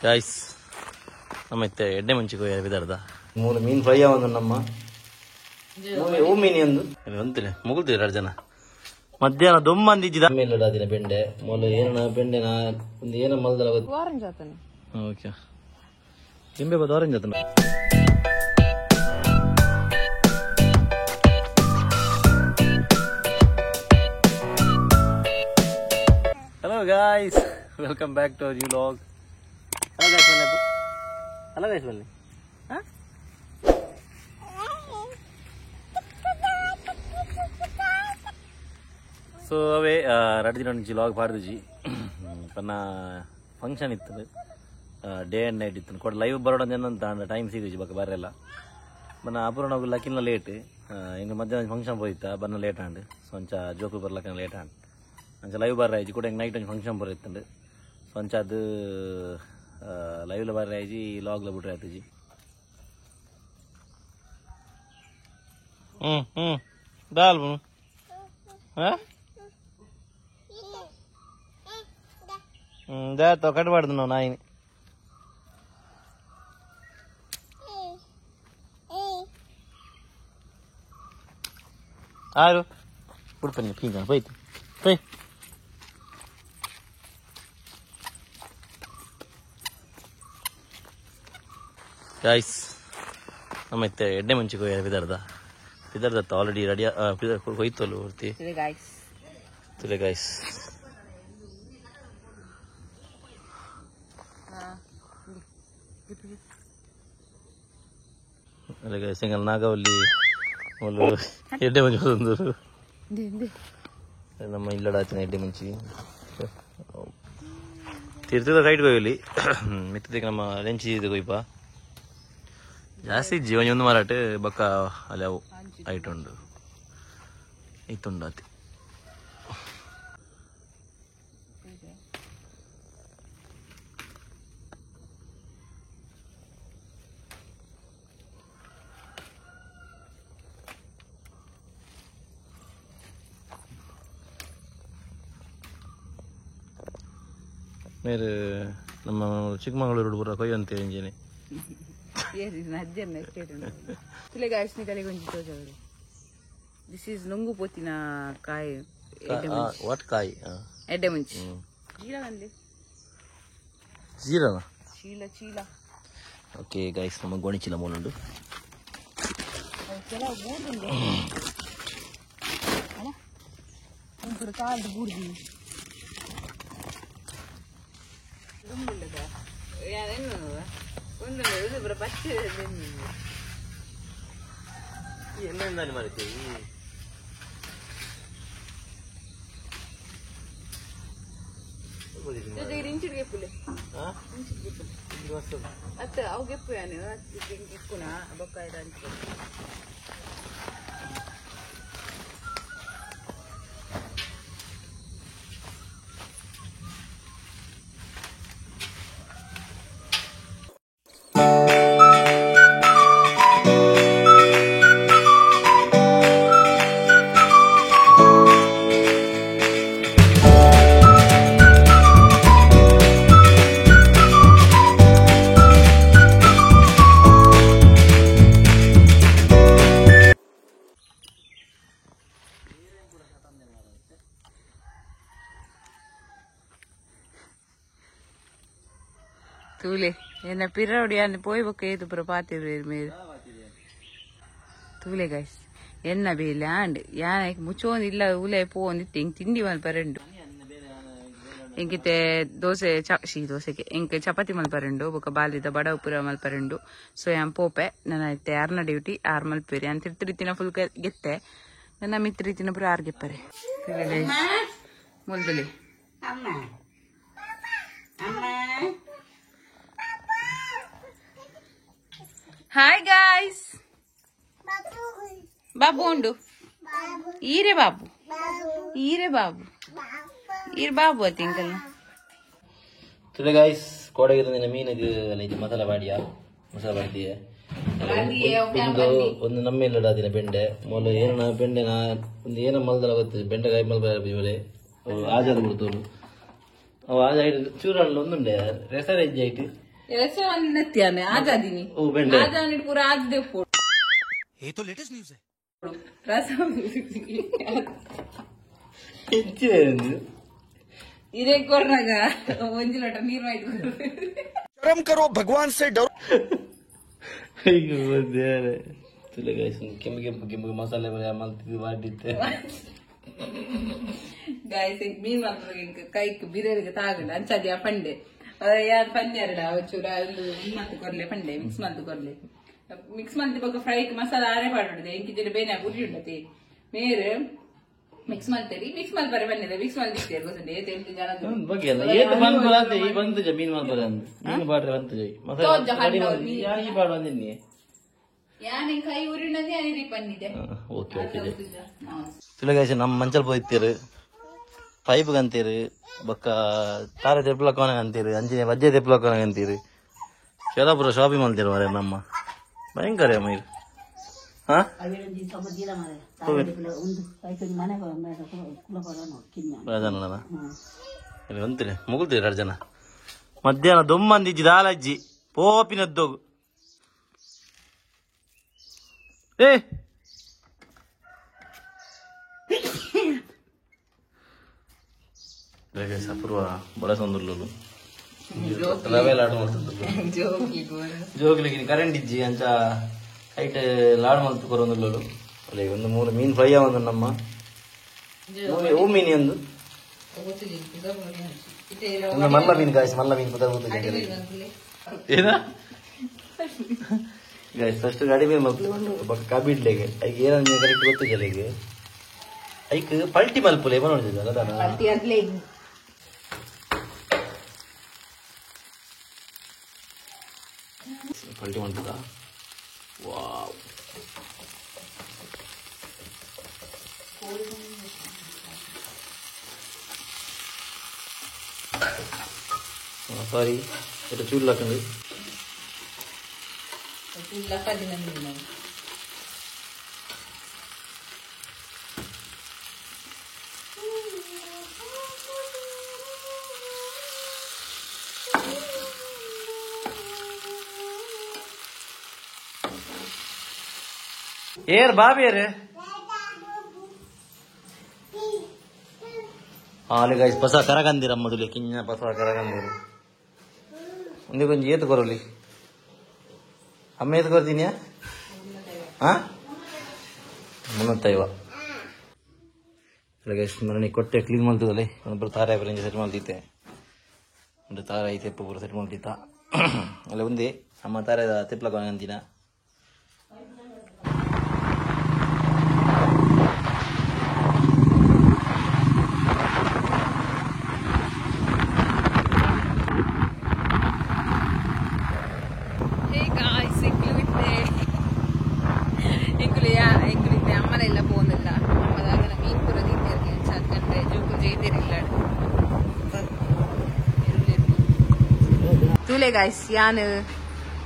Guys ನಮ್ಮ ಇತ್ತೆ ಎಡ್ಡೆ ಮುಂಚೆ ಕೊಯ್ಯ ಬಿದರ್ದ ಮೂರು ಮೀನು ಫ್ರೈ ಆವಂದು ನಮ್ಮ ಓ ಮೀನು ಒಂದು ಒಂತಿಲ್ಲ ಮುಗುಲ್ತೀರ ಎರಡು ಜನ ಮಧ್ಯಾಹ್ನ ದೊಮ್ಮಂದಿಜ್ಜಿದ ಮೇಲೆ ದಿನ ಬೆಂಡೆ ಮೊದಲು ಏನ ಬೆಂಡೆನ ಒಂದು ಏನ ಮಲ್ದಲ ಗೊತ್ತು ಆರೆಂಜ್ ಆತನೆ. ಓಕೆ ಲಿಂಬೆ ಬದ ಆರೆಂಜ್ ಆತನ. Hello guys, welcome back to our new vlog. Hello guys, ಬನ್ನಿ. ಹಲೋ ಗೈಸ್ ಬನ್ನಿ. ಸೊ ಅವೇ ರಡ್ಡು ದಿನ ಒಂಜಿ ಲಾಗ್ ಪಾಡ್ದಿಜಿ ಪನ್ನ ಫಂಕ್ಷನ್ ಇತ್ತು, ಡೇ ಆ್ಯಂಡ್ ನೈಟ್ ಇತ್ತು. ಕೊಡ ಲೈವ್ ಬರೋಣ ಅಂತ ಟೈಮ್ ಸಿಗುಜಿ ಬಕ್ಕ ಬರಲ್ಲ. ಬನ್ನ ಅಪೂರ್ಣ ಲಕ್ಕಿನ ಲೇಟ್, ಇಂಗ ಮಧ್ಯಾಹ್ನ ಫಂಕ್ಷನ್ ಪೋಯಿತ್ತ ಬನ್ನ ಲೇಟ್ ಆಂಡ್. ಸೊ ಅಂಚ ಜೋಕು ಬರ್ಲಕ್ಕ ಲೇಟ್ ಆಂಡ್ ಅಂಚ ಲೈವ್ ಬರ್ರಾಯ್ಜಿ ಕೂಡ ನೈಟ್ ಒಂಜಿ ಫಂಕ್ಷನ್ ಬರೋಯಿತ್ತಂಡು. ಸೊ ಅಂಚ ಅದು ಲೈವ್ಲ ಬರ್ರಾಯ್ಜಿ ಲಾಗ್ಲ ಬಿಟ್ರೆ ಆಯ್ತುಜಿ. ಹ್ಞೂ ಹ್ಞೂ ದಾಲ್ ಬನು ಹಾಂ ಜಾತ ಕಟ್ ಮಾಡ್ದು ನಾವು ನಾಯಿನಿ. ಆರು ಬಿಡ್ಪನಿ ಪೀಂಗ ಹೋಯ್ತು ಹೋಯ್. ಗಾಯ್ಸ್ ನಮ್ಮ ಇತ್ತೆ ಎಡ್ಡೆ ಮುಂಚೆ ಕೊಯ್ಯ ಬಿದರ್ದ ಬಿದರ್ದತ್ತ ಆಲ್ರೆಡಿ ರೆಡಿ ಹೋಯ್ತಲ್ಲ ಹೊರ್ತಿ. ಗಾಯ್ಸ್ ತುಲೆ ಗಾಯ್ಸ್ ಅಲ್ಲ ಸಿಂಗಲ್ ನಾಗವಲ್ಲಿ ಒಂದು ಎಡ್ಡೆ ಮುಂಚೆ ಒಂದು ನಮ್ಮ ಇಲ್ಲಡಾಚಿನ ಎಡ್ಡೆ ಮುಂಚಿ ತೀರ್ಥದ ರೈಟ್ ಕೊಯ್ಲಿ ಮಿತ್ತದಕ್ಕೆ ನಮ್ಮ ಲೆಂಚಿ ಇದು ಕೊಯ್ಪ ಜಾಸ್ತಿ ಜೀವನ ಒಂದು ಮಾರಾಟ ಬಕ್ಕ ಅಲ್ಲಿ ಅವು ಐಟ್ ಉಂಡು ಇತ್ತುಂಡು ಅತಿ. ಮೇರೆ ನಮ್ಮ ಚಿಕ್ಕಮಗಳೂರು ಪೂರ ಕೊಯ್ಯಂತೆ ಇಂಜಿನಿ ತುಲೆ ಗಾಯ್ಸ್ ನಿಕಲಿಗೆ ಒಂಜಿ ತೋಜವರು. This is ನುಂಗು ಪೋತಿನ ಕಾಯಿ. What ಕಾಯಿ? ಎಡ್ಡೆ ಮುಂಚಿ ಜೀರಾ ಅಂದೆ ಜೀರನಾ ಚೀಲ ಚೀಲ. ಓಕೆ ಗೈಸ್ ನಮ್ಮ ಗೋಣಿ ಚೀಲ ಮೂಲುಂಡು ಕೆಲವು ಬೂರ್ದುಂಡು ಅಲ್ಲ ಒಂಚೂರು ಕಾಲ್ದು ಬೂರ್ದಿ ಅತ್ತ ಅವು ಗೆಪ್ಪು ಯಾನು ಇಕ್ಕುನ ಬೊಕ್ಕ ತೂಲೆ ಎನ್ನ ಪಿರವಡಿ ಅನ್ನ ಪೋಯ್ ಏತು ಪುರ ಪಾತಿರು ಮೇರು ತೂಲೆ ಗೈಸ್ ಎನ್ನ ಬೇಲೆ ಆಂಡ್ ಯಾನ ಮುಚ್ಚೋಂದು ಇಲ್ಲ ಉಲೆ ಪೋಂದಿತ್ತು ಹಿಂಗೆ ತಿಂಡಿ ಮಲ್ಪರೆಂಡು ಇಂಕಿತೆ ದೋಸೆ she ದೋಸೆಗೆ ಇಂಕ್ ಚಪಾತಿ ಮಲ್ಪರೆಂಡು ಬೊಕ ಬಾಲಿದ ಬಡವು ಪುರ ಮಲ್ಪರೆಂಡು. ಸೊ ಯಾನ್ ಪೋಪೆ ನನ್ನ ಇತ್ತೆ ಆರ್ನ ಡ್ಯೂಟಿ ಆರ್ ಮಲ್ಪೇರಿ ಅಂತ ತಿರ್ತಿನ ಫುಲ್ ಗೆತ್ತೆ ನನ್ನ ಮಿತ್ರ ಪುರ ಆರ್ ಗೆಪ್ಪರೆ ಮುಲ್ದಲಿ. ಹಾಯ್ ಗಾಯ್ಸ್ ಬಾಬು ಉಂಡು ಈರೆ ಬಾಬು ಈರೆ ಬಾಬು ಈರ್ ಬಾಬು ಅತಿಂಕಲ್. ತುಲೆ ಗಾಯ್ಸ್ ಕೋಡಗಿರ ಮೀನಿಗೆ ಇದು ಮಸಾಲೆ ಬಾಡಿಯಾ ಮಸಾಲೆ ಬಾಡಿದೆಯೇ ಒಂದು ಒಂದು ನಮ್ಮ ಇಲ್ಲಡಾದಿನ ಬೆಂಡೆ ಮೊದಲು ಏನ ಬೆಂಡೆನ ಒಂದು ಏನ ಮಲ್ದಲ ಗೊತ್ತು ಬೆಂಡೆಕಾಯಿ ಮಲ್ಪ ಆಜಾದ ಕೊಡ್ತೋರು ಅವು ಆಜ ಚೂರಲ್ಲಿ ಒಂದುಂಡೆ ರೆಸರ್ ಹೆಜ್ಜೆ ಐಟ್ ರಸವನ್ನತ್ಯಾನೆ ಆಜಾದಿನಿ ಓ ಬೆಂಡೆ ಆಜಾನಿ ಪೂರ ಆಜದೆ ये तो लेटेस्ट न्यूज है ರಸ ಹೆಚ್ಚು ಇದೇ ಕೊರ್ನಾಗ ಒಂಜಿ ಲೋಟ ನೀರು ಆಯ್ತು. शर्म करो, भगवान से डरो. ಅಯ್ಯೋ ದೇವರೇ. ತುಲೆ ಗೈಸ್, ಕೆಂಪು ಕೆಂಪು ಕೆಂಪು ಮಸಾಲೆ ಬರ ಮಲ್ತಿದ್ದು ಮಾಡಿತ್ತೆ. ಗಾಯ್ಸ್, ಮೀನ್ ಮಲ್ಪುಗ ಕೈಕ್ ಬಿರೆಲ್ಗೆ ತಾಗಂಡ ಅಂಚಾದಿ ಆ ಪಂಡೆ ಯಾರು ಪನ್ಯಾರಡ ಒಂಚೂರ ಮಲ್ತು ಕೊರ್ಲೆ ಪಂಡೆ ಮಿಕ್ಸ್ ಮಲ್ತು ಕೊರ್ಲೆ. ಮಿಕ್ಸ್ ಮಲ್ತಿ ಬೊಕ್ಕ ಫ್ರೈ ಮಸಾಲ ಆರೆ ಪಾಡುದು ಎಂಕಿಜಿಡ ಬೇನೆ ಉರಿ ಉಂಡತಿ ಮೇರ್ ಮಿಕ್ಸ್ ಮಲ್ತೇರಿ ಮಿಕ್ಸ್ ಮಲ್ಪರೆ ಬನ್ನಿದೆ ಮಿಕ್ಸ್ ಮಲ್ತಿತ್ತೇರು ಗೊತ್ತುಂಡೆ ಏತ್ ಜನ ಬಗ್ಗೆ ಅಲ್ಲ ಏತ್ ಬಂದು ಈ ಬಂತು ಜ ಮೀನ್ ಮಲ್ಪರೆ ಅಂದ್ ಮೀನು ಪಾಡ್ರೆ ಬಂತು ಜೈ ತೋಜ ಮಸಾಲೆ ಹಣ್ಣು ರೆಡಿ ಮೀನು. ಯಾ ಈ ಪಾಡು ಬಂದಿನಿ. ಯಾನ್ ಕೈ ಉರಿನದಿ ಅನಿರಿ ಪನ್ನಿದೆ. ಓಕೆ ಓಕೆ ಜೈ. ತುಲೆ ಗೈಸ್, ನಮ್ಮ ಮಂಚಲ್ ಪೋಯ್ತೀರು ಪೈಪ್ ಅಂತೀರು ಬೊಕ್ಕ ತಾರೆ ತೆಪ್ಪಲಕೋನ ಅಂತೀರು ಅಂಚಿನ ವಜ್ಜೆ ತೆಪ್ಪಲಕೋನ ಅಂತೀರು ಕೆಲಪುರ ಶಾಪಿಂಗ್ ಮಲ್ತೀರು ಮರೆ ನಮ್ಮ ಭಯಂಕರ ಮೈರ್. ಹಾ ಜನ ಇಲ್ಲಿ ಬಂತೀರಿ ಮುಗುಳ್ತೀರಿ ಎರಡು ಜನ ಮಧ್ಯಾಹ್ನ ದೊಮ್ಮಂದಿಜ್ಜಿ ದಾಲಜ್ಜಿ ಪೋಪಿನದ್ದೋಗು. ಏ ಅಪೂರ್ವ ಬಳಸೊಂದುರ್ಲು ರವೆ ಲಾಡು ಮಲ್ತದ್ದು ಜೋಗ್ಲಿಗೆ ಕರೆಂಟ್ ಇಜ್ಜಿ ಅಂಚ ಐಟ್ ಲಾಡು ಮಲ್ತು ಕೊರೊಂದುರ್ಲು. ಅಲ್ಲ ಒಂದು ಮೂರು ಮೀನು ಫ್ರೈ ಒಂದು ನಮ್ಮ ಹೂ ಮೀನಿ ಒಂದು ಒಂದು ಮಲ್ಲ ಮೀನು ಗಾಯ್ಸ್, ಮಲ್ಲ ಮೀನು ಪುದ ಏನ ಗಾಯ್ಸ್. ಫಸ್ಟ್ ಗಾಡಿ ಮೀನು ಮಲ್ಪುಲೆ ಬೊಕ್ಕ ಕಬಿಡ್ಲೆಗೆ ಐಕ್ ಏನಂದ್ರೆ ಕರೆಕ್ಟ್ ಗೊತ್ತಿಲ್ಲ ಈಗ. ಐಕ್ ಪಲ್ಟಿ ಮಲ್ಪುಲೆ ನೋಡಿದ್ದಲ್ಲ ದಾನ ಪಲ್ಟಿ ಮಾಡ್ತದ. ವಾವ್ ಸಾರಿ এটা ಚೂರು ಹಾಕೊಂಡು ಏರ್ ಬಾಬೇರು ಆಲೆ ಗೈಸ್ ಪಸ ಕರಗಂದಿರ ಮೊದಲು ಕಿನ್ನ ಪಸ ಕರಗಂದಿರು ಒಂದು ಕೊಂಚ ಏತು ಕೊರಲಿ ಅಮ್ಮ ಏತು ಕೊರ್ತೀನಿಯಾ. ಹಾ ಮುನ್ನೂತ್ತೈವ. ಗೈಸ್ ಮರಣಿ ಕೊಟ್ಟೆ ಕ್ಲೀನ್ ಮಾಡ್ತದಲ್ಲ ಒಂದೊಬ್ಬರು ತಾರೆ ಬರಂಜಿ ಸೆಟ್ ಮಾಡ್ತಿದ್ದೆ ಒಂದು ತಾರ ಐತೆ ಪೂರ ಸೆಟ್ ಮಾಡ್ತಿತ್ತ ಅಲ್ಲ ಒಂದೇ ಅಮ್ಮ ತಾರೆ ತಿಪ್ಲಕ ಅಂತಿನ. Hey guys, ಎಂಕುಲು ಎಂಕುಲು ಯಾ ಎಂಕುಲು ಅಮ್ಮನ ಇಲ್ಲ ಪೋಂದಿಲ್ಲ ಅಮ್ಮದಾಗ ಮೀನ್ ಪೂರ ತಿಂತಿರ್ಗೆ ಚಂದ್ರೆ ಜೋಕು ಜೈತಿರಿಲ್ಲ. ತೂಲೆ ಗಾಯ್ಸ್, ಯಾನು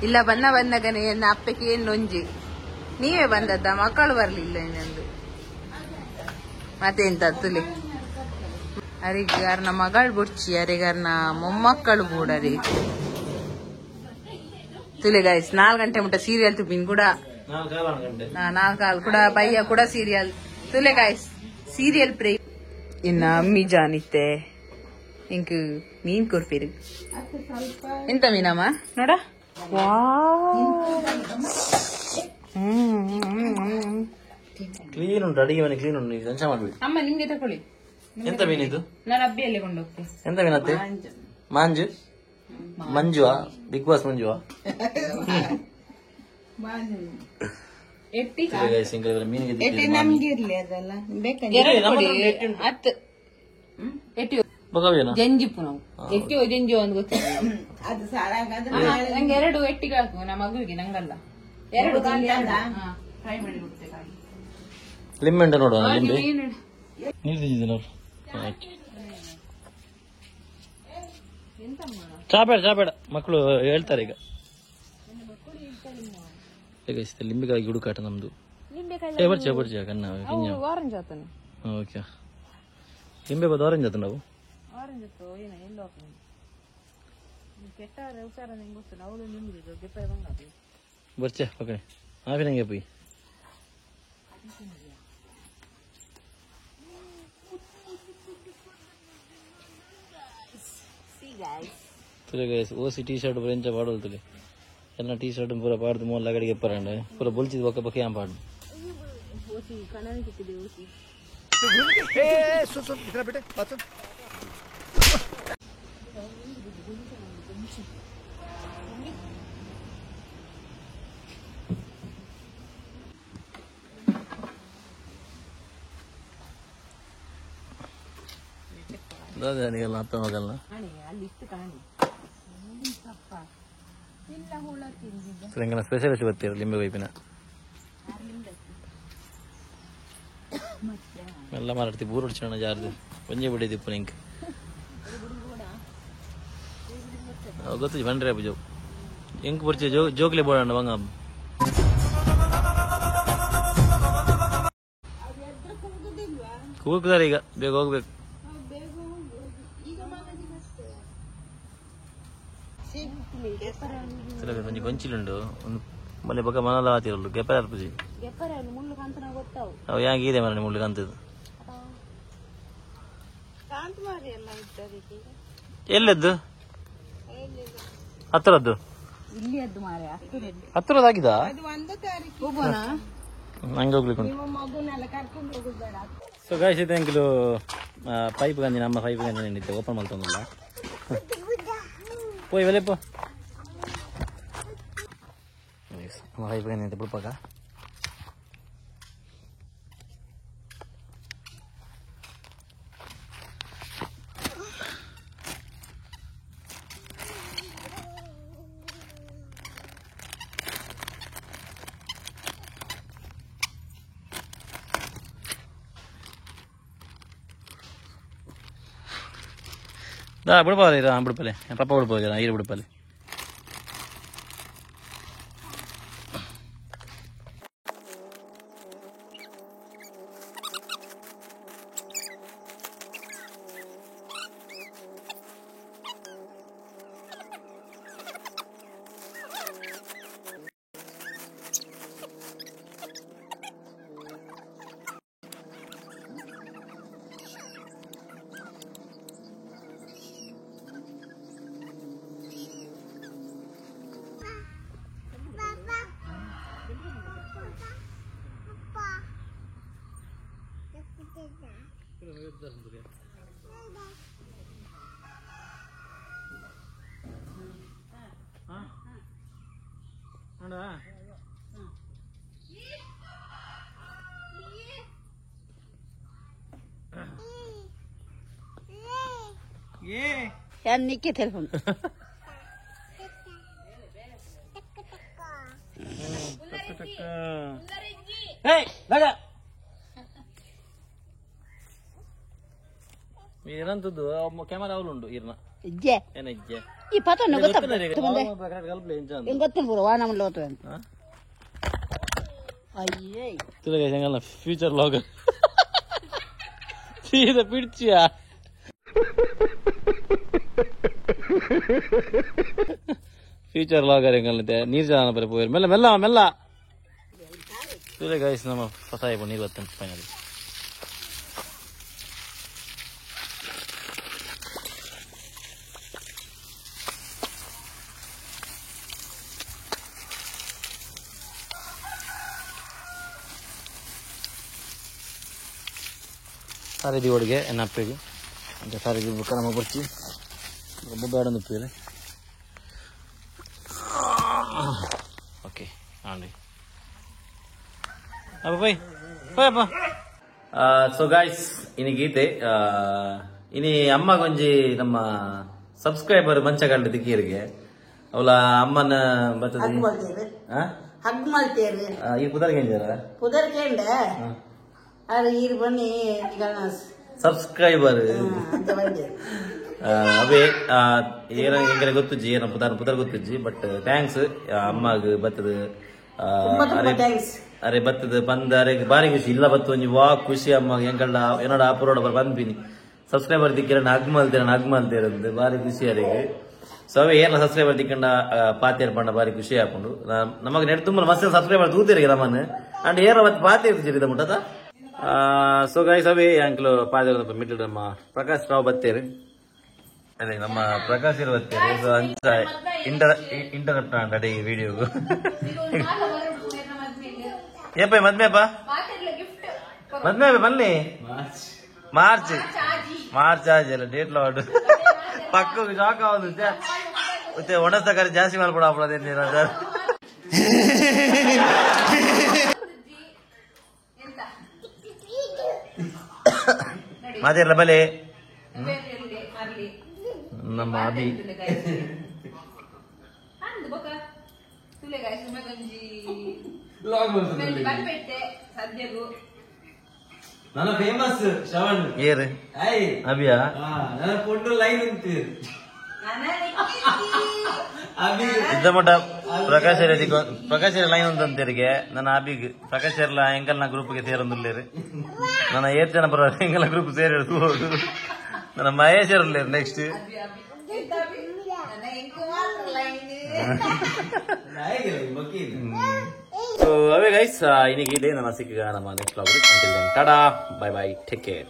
ಇಲ್ಲ ಬನ್ನ ಬಂದಾಗನೆ ಎನ್ನ ಅಪ್ಪಕ್ಕೆ ಏನು ಒಂಜಿ ನೀವೇ ಬಂದದ್ದ ಮಕ್ಕಳು ಬರ್ಲಿಲ್ಲ ಇನ್ನೊಂದು ಮತ್ತೆ ಎಂತ ತುಲೆ ಅರಿಗಾರ್ನ ಮಗಳು ಬುಡ್ಚಿ ಅರಿಗಾರ್ನ ಮೊಮ್ಮಕ್ಕಳು ಬೂಡರಿ. ತುಲೆ ಗಾಯ್ಸ್, 4 ಗಂಟೆ ಮುಟ್ಟ ಸೀರಿಯಲ್ ತುಪ್ಪಿನ ಕೂಡ ನಾಲ್ಕು ಕೂಡ ಬಯ್ಯ ಕೂಡ ಸೀರಿಯಲ್. ತುಲೆ ಗಾಯ್ಸ್ ಸೀರಿಯಲ್ ಪ್ರೇ ಇನ್ನ ಅಮ್ಮಿ ಜಾನಿತ್ತೆ ಇಂಕ್ ಮೀನ್ ಕೊರ್ಪೀರು ಎಂತ ಮೀನಮ್ಮ ನೋಡ. ಕ್ಲೀನ್ ಉಂಟು ಅಡಿಗೆ ಮನೆ ಕ್ಲೀನ್ ಉಂಟು ಟೆನ್ಷನ್ ಮಾಡ್ಬೇಡಿ. ಅಮ್ಮ ನಿಮ್ಗೆ ತಕೊಳ್ಳಿ. ಎಂತ ಮೀನ್ ಇದು? ನಾನು ಅಬ್ಬಿಯಲ್ಲೇ ಕೊಂಡೋಗ್ತೀನಿ. ಎಂತ ಮೀನತ್ತೆ? ಮಾಂಜು ಮಂಜುವಾ ಬಿಗ್ ಬಾಸ್ ಮಂಜುವಾ? ಎಟ್ಟಿ ಮೀನಿಗೆ ಹತ್ತು ಎಟ್ಟಿ ಜಂಜಿಪ್ಪು ನಾವು ಎಟ್ಟಿ ಜಂಜಿ ಒಂದು ಗೊತ್ತಿಲ್ಲ. ನಂಗೆ 2 ಎಟ್ಟಿಗೆ ಹಾಕು ನಮ್ಮ ಮಗುವಿಗೆ, ನಂಗಲ್ಲ 2 ಫ್ರೈ ಮಾಡಿ ಕೊಡ್ತೇನೆ. ಲಿಂಬೆ ಉಂಟು ನೋಡುವ, ಲಿಂಬೆ ನೀರು ಚಾಬೇಡ ಚಾಬೇಡ ಮಕ್ಕಳು ಹೇಳ್ತಾರೆ ಈಗ. ಲಿಂಬೆಕಾಯಿ ಹುಡುಕಾಟ ನಮ್ದು. ಬರ್ಚೆ ಬರ್ಚೆ ಕನ್ನ ಓಕೆ ಲಿಂಬೆ ಬದ ಆರೆಂಜ್ ಆತ ನಾವು. ಬರ್ಚೆ ಪಕಡೆ ಆಫಿನಂಗೆ ಪೋಯಿ ತುಲೆ ಗೈಸ್ ಓಸಿ ಟೀ ಶರ್ಟ್ ಪೂರ ಎಂಚ ಪಾಡೋಲ್ ತುಲೆ ಎಲ್ಲ ಟೀ ಶರ್ಟ್ ಪೂರ ಪಾಡ್ದು ಮೋಲ್ ಅಗಡಿಗೆ ಪರಂಡ ಪೂರ ಬೊಲ್ಚಿದ ಬೊಕ್ಕ ಬೊಕ್ಕ ಯಾನ್ ಪಾಡು ए सुन सुन इधर बेटे बात सुन ದಾದ ಅಪ್ಪ ಮಗಲ್ನ ತೆಲಂಗಾಣ ಸ್ಪೆಷಲಿಸ್ಟ್ ಬರ್ತೀರ ಲಿಂಬೆ ವೈಪಿನ ಎಲ್ಲ ಮಾರಾಡ್ತಿ ಬೂರು ಹೊಡ್ಚೋಣ ಜಾರ್ದು ಒಂಜೆ ಬಿಡಿದಿಪ್ಪು ನಿಂಗೆ ಗೊತ್ತು ಬಂಡ್ರೆ ಜೋ ಎಂಕ್ ಬರ್ಚೆ ಜೋ ಜೋಕ್ಲೆ ಬೋಡಣ್ಣ ಬಂಗ ಕೂಗ್ತಾರೆ ಈಗ ಬೇಗ ಹೋಗ್ಬೇಕು. ಒಂಜಿ ಗೊಂಚಿಲುಂಡು ಒಂದು ಮನೆ ಬೊಕ್ಕ ಮನಲ ಆತಿರಲ್ಲು ಗೆಪ್ಪರೆ ಅರ್ಪುಜಿ ಅವು ಯಾಂಗ್ ಇದೆ ಮರಣ ಮುಳ್ಳು ಕಾಂತದ್ದು ಎಲ್ಲದ್ದು ಹತ್ತಿರದ್ದು ಹತ್ತಿರದಾಗಿದ ನಂಗೆ ಹೋಗ್ಲಿಕ್ಕೆ ಉಂಟು. ಸೊ ಗಾಯ್ಸ್ ಇದು ಎಂಕಲು ಪೈಪ್ ಗಂಜಿ ನಮ್ಮ ಪೈಪ್ ಗಂಜಿ ನಿಂಡಿತ್ತೆ ಓಪನ್ ಮಲ್ತೊಂದಿಲ್ಲ ಪೋಯ್ ವೆಲೆ ಪೋ ನಮ್ಮ ಪೈಪ್ ಗಂಜಿ ನಿಂತೆ ಬಿಡ್ಪಾಕ ದಾ ಬಿಡ್ಪಾಲೆ ಇರ ಬಿಡ್ಪಲೆ ಪಪ್ಪ ಬಿಡ್ಬೋದು ಈರು ಬಿಡ್ಪಲೆ ನಿಕ್ಕೆ ಟೆಲಿಫೋನ್ ಇರಂತದ್ದು ಕ್ಯಾಮರಾ ಅವಳು ಉಂಡು ಇರ್ನ ಇಜ್ಜೆ ಏನ ಇಜ್ಜೆ ಈ ಪತನ ಗೊತ್ತ ಗೊತ್ತಿಲ್ಲ ಪೂರ ವಾನ ಗೊತ್ತ ಅಯ್ಯೇ ತುಲೆ ಫ್ಯೂಚರ್ ಲಾಗ್ ಸೀದಾ ಪಿಡ್ಚಿಯಾ ಫ್ಯೂಚರ್ ಲಾಗರ್ ಎಂಗಲ್ತೆ ನೀರು ಜನ ಬರ ಪೋಯರ್ ಮೆಲ್ಲ ಮೆಲ್ಲ ಮೆಲ್ಲ ತುಲೆ ಗೈಸ್ ನಮ್ಮ ಫಸಾಯಿ ನೀರು ಬರ್ತಂತೆ ಫೈನಲಿ. ಸಾರಿ ಒಳಗೆ ಎನ್ನ ಅಪ್ಪೆಗೆ ಅಂತ ಸಾರಿ ಬುಕ್ಕ ನಮ್ಮ ಬರ್ಚಿ ಒಬ್ಬ ಬೇಡ ಉಪ್ಪೇರೆ. ಓಕೆ ಆಂಡಿ ಅಪ್ಪ ಬೈ ಬೈ ಅಪ್ಪ. ಸೊ ಗಾಯ್ಸ್ ಇನಿ ಗೀತೆ ಇನಿ ಅಮ್ಮ ಗೊಂಜಿ ನಮ್ಮ ಸಬ್ಸ್ಕ್ರೈಬರ್ ಮಂಚಗಂಡ ದಿಕ್ಕೀರಿಗೆ ಅವಳ ಅಮ್ಮನ ಬರ್ತದೆ ಹಗ್ ಮಾಡ್ತೇವೆ ಈ ಪುದರ್ಗೆ ಪುದರ್ಕೆಂಡ ಅದು ಬನ್ನಿ ಸಬ್ಸ್ಕ್ರೈಬರ್ ಅವೇ ಏನ ಎಂಕಲೆ ಗೊತ್ತುಜ್ಜಿ ಏನ ಪುದರ್ ಪುದರ್ ಗೊತ್ತುಜ್ಜಿ ಬಟ್ thanks ಅಮ್ಮಗ್ ಬತ್ತದ ಅರೆ ಬತ್ತದ ಬಂದ ಅರೆ ಬಾರಿ ಖುಷಿ ಇಲ್ಲ ಬತ್ತು ಒಂಜಿ ವಾ ಖುಷಿ ಅಮ್ಮ ಎಂಕಲ್ಡ ಏನೋಡ ಅಪರೋಡ ಬಂದ್ಬಿನಿ ಸಬ್ಸ್ಕ್ರೈಬರ್ ದಿಕ್ಕಿರ ಹಗ್ ಮಲ್ತೇರ ಹಗ್ ಮಲ್ತೇರ ಅಂದ್ ಬಾರಿ ಖುಷಿ ಅರೆಗೆ. ಸೊ ಅವೇ ಏನ ಸಬ್ಸ್ಕ್ರೈಬರ್ ತಿಕ್ಕಂಡ ಪಾತೇರ್ ಪಂಡ ಬಾರಿ ಖುಷಿ ಆಪುಂಡು. ನಮಗ್ ನೆಟ್ ತುಂಬ ಮಸ್ತ್ ಸಬ್ಸ್ಕ್ರೈಬರ್ ತೂತೇರಿಗೆ ನಮ್ಮನ್ ಅಂಡ್ ಏರ ಮತ್ತೆ ಪಾತೇರ್ ಜಿರಿದ ಮುಟ್ಟದ. ಸೊ ಗೈಸ್ ಅವೇ ಅಂಕಲ್ ಪಾತೇರ್ ಮಿಡ್ಲ್ ನಮ್ಮ ಪ್ರಕಾಶ್ ರಾವ್ ಬತ್ತೇರು. ಅದೇ ನಮ್ಮ ಪ್ರಕಾಶ್ ಬತ್ತೇರು. ಸೊ ಅಂಚ ಇಂಟರಪ್ಟ್ ಅಡೆ ಈ ವಿಡಿಯೋಗು. ಏಪ ಮದ್ಮೆಪ್ಪ ಮದ್ಮೆ ಬನ್ನಿ ಮಾರ್ಚ್ ಮಾರ್ಚ್ ಆಜಲ್ಲ ಡೇಟ್ ಲಾಡ್ ಪಕ್ಕ ಶಾಕ್ ಆವದು. ಮತ್ತೆ ಒಣಸಕರಿ ಜಾಸ್ತಿ ಮಲ್ಪಡ ಅದೇನು ಸರ್. ಮಾತಿರಲ್ಲ ಬಲೆ ನಮ್ಮ ಅಭಿ ನನ್ನ ಫೇಮಸ್ ಶ್ರವಣ್ ಏರು ಅಭಿಯಾ ನನ್ನ ಪೊಣ್ಣು ಲೈನ್ ಉಂಟು ಇದ್ದ ಮಟ್ಟ ಪ್ರಕಾಶ್ ಪ್ರಕಾಶ್ ಲೈನ್ ಉಂಟಂತೇರಿಗೆ ನನ್ನ ಅಭಿಗ್ ಪ್ರಕಾಶ್ ಎಲ್ಲ ಎಂಕಲ್ನ ಗ್ರೂಪ್ಗೆ ಸೇರೊಂದುಲ್ಲೇರು. ನನ್ನ ಏತ್ ಜನ ಬರೋ ಎಂಕಲ್ನ ಗ್ರೂಪ್ ಸೇರಿ ನನ್ನ ಮಹೇಶ್ ಇರಲ್ಲೇರು ನೆಕ್ಸ್ಟ್. ಸೊ ಅವೇ ಗೈಸ್ ಇನ್ನಿಗೆ ಇದೆ ನನ್ನ ಸಿಕ್ಕ ನಮ್ಮ next vlog. Until then tata, bye bye, take care.